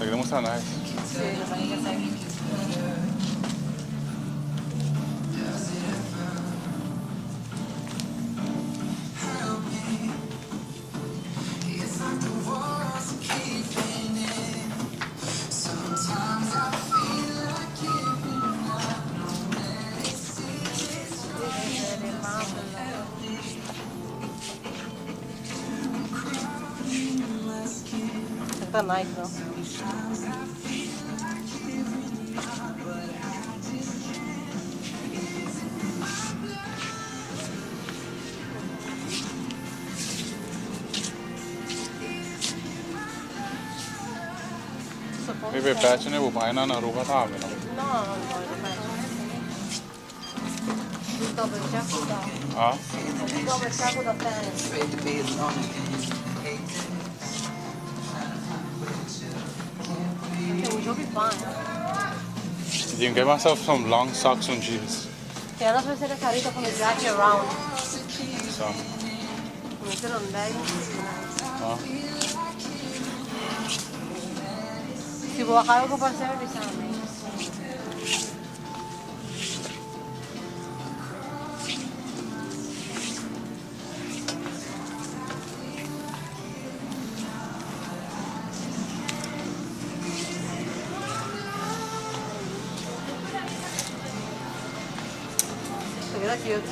Esaki ta mustra nice. Sí, esaki ke sexy. Ta nice no. Maybe patch ne bo bai na Aruba tambe no? No, no, no. Double check with the Ah? Double check with the fans. Okay, we should be fine. You can get myself some long socks and jeans. Yeah, that's why I said carito from the jacket around. So, We put on leggings. ah? Si bo acaba cu por ser bisami. Keda cute.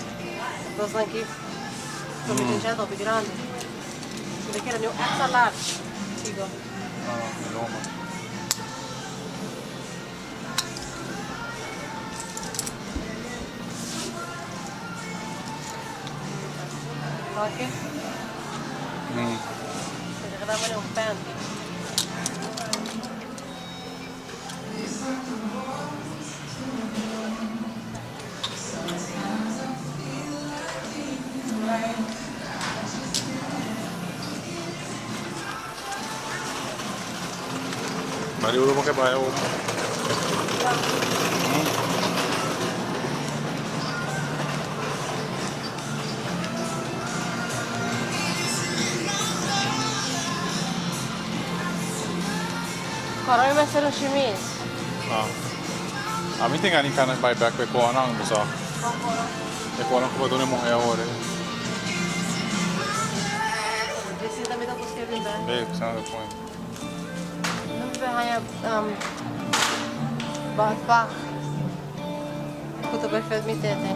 Dos nan ki. So mi tin hopi grandi. Mi ta kere new extra large. Figo. Ah, mi loma. Ok. Mi ta keda mane un panty. Mari uro mo ke bai o. Koro mi mester un shimis. Ah. Ami tin gana kana bai bek pa e konan bo sa. E konan ku bo duna e muher awor e. Disi tambe ta buska bin bek. Babe, it's not the point. No mi por haña backpack ku ta por fit mi tete.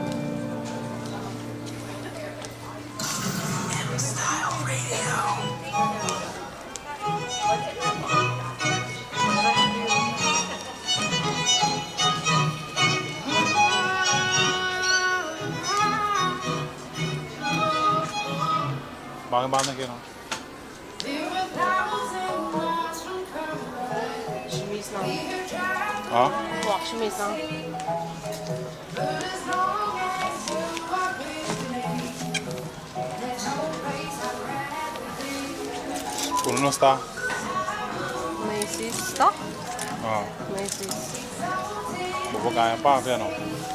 Bang bang na kino. Shimis nan. Ah? Wak shimis nan. Uno no sta. Macy's ta? Ah. Macy's. Bo por gaña papia no.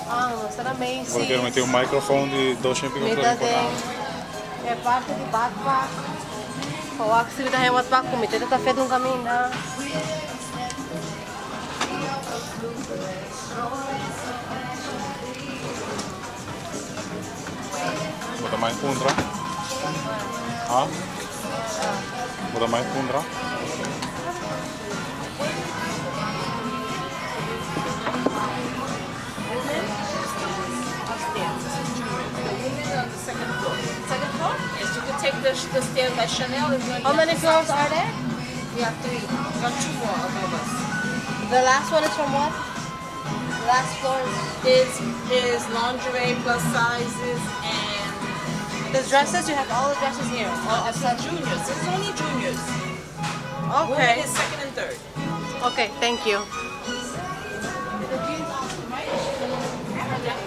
Ah, nos ta na Macy's. Bo kier mete un microphone di 200 pico Mi florin ta por den nan. e parti di backpack. Pa wak si mi ta haña wat pak ku mi tete ta fet un kaminda. Bo ta mai puntra? Ha? Bo ta mai puntra? Second floor. Second floor? Yes, you could take the stairs by Chanel. Is How many floors are there? We have three. We got two more above us. The last one is from what? The last floor is Is lingerie plus sizes and the dresses. You have all the dresses here. all except juniors. This is only juniors. Women Okay. is second and third. Okay, thank you. The jeans are right.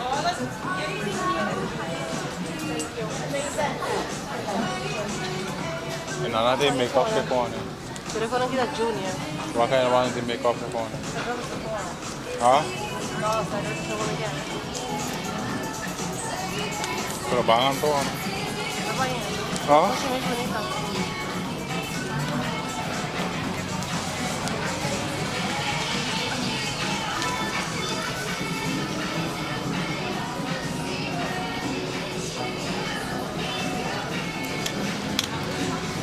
All of everything here is E nan tin make-up ke pone. Pero kon kita junior. Wak e nan tin make-up ke pone. Ha? No, sa no kono ya. Pero ban anto ano. No pa yan. Ha? Mas bonita.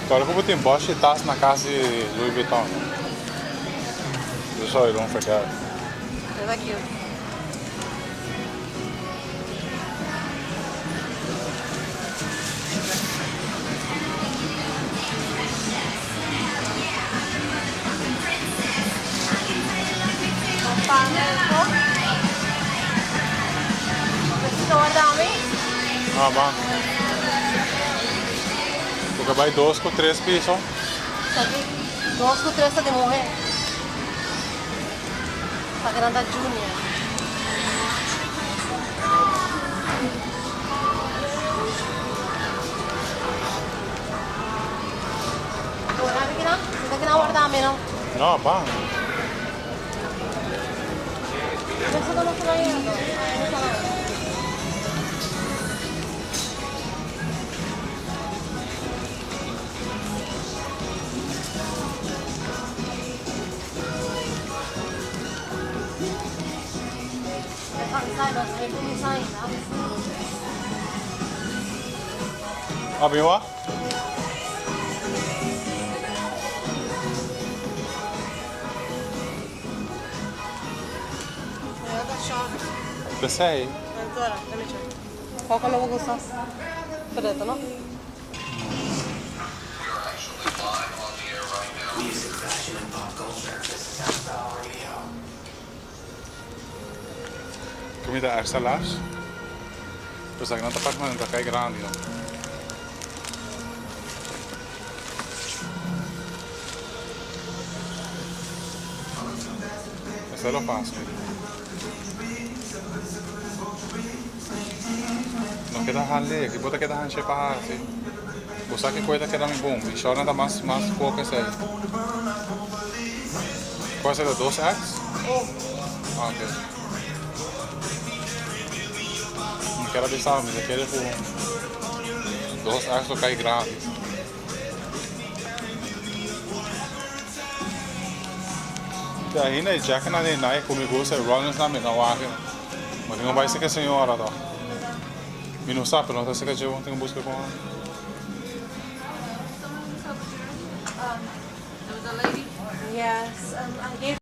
Kòrda ku bo tin bòshi tas na kas di Louis Vuitton. Just so you don't forget. Esta cute. Ah, ban. Porque bai dos ku tres piso. Dos ku tres ta di muhé. Pa nan ta junior. No, ban. A bin wak? P'esei. Cual color bo gusta? Preto, no? Comida extra large. Pues aki nan ta pak nan ta kai grandi no. Esei lo pas mi. No keda hale, ki bo ta keda hanche pa hasi. Bo sa ki koe ta keda mi bon. Mi shortnan ta mas mas poko esei. Cual esei ta dos X? Ah, ok. Mi ker a bisa mi ta kere ku dos X lo kai grandi. Te ainda e jacketnan di Nike ku mi gusta e runnersnan mi no wak. Ma tin ku bai seka e señora to. Mi no sa pero no ta seka dje tin ku buska kon. Yes, I gave.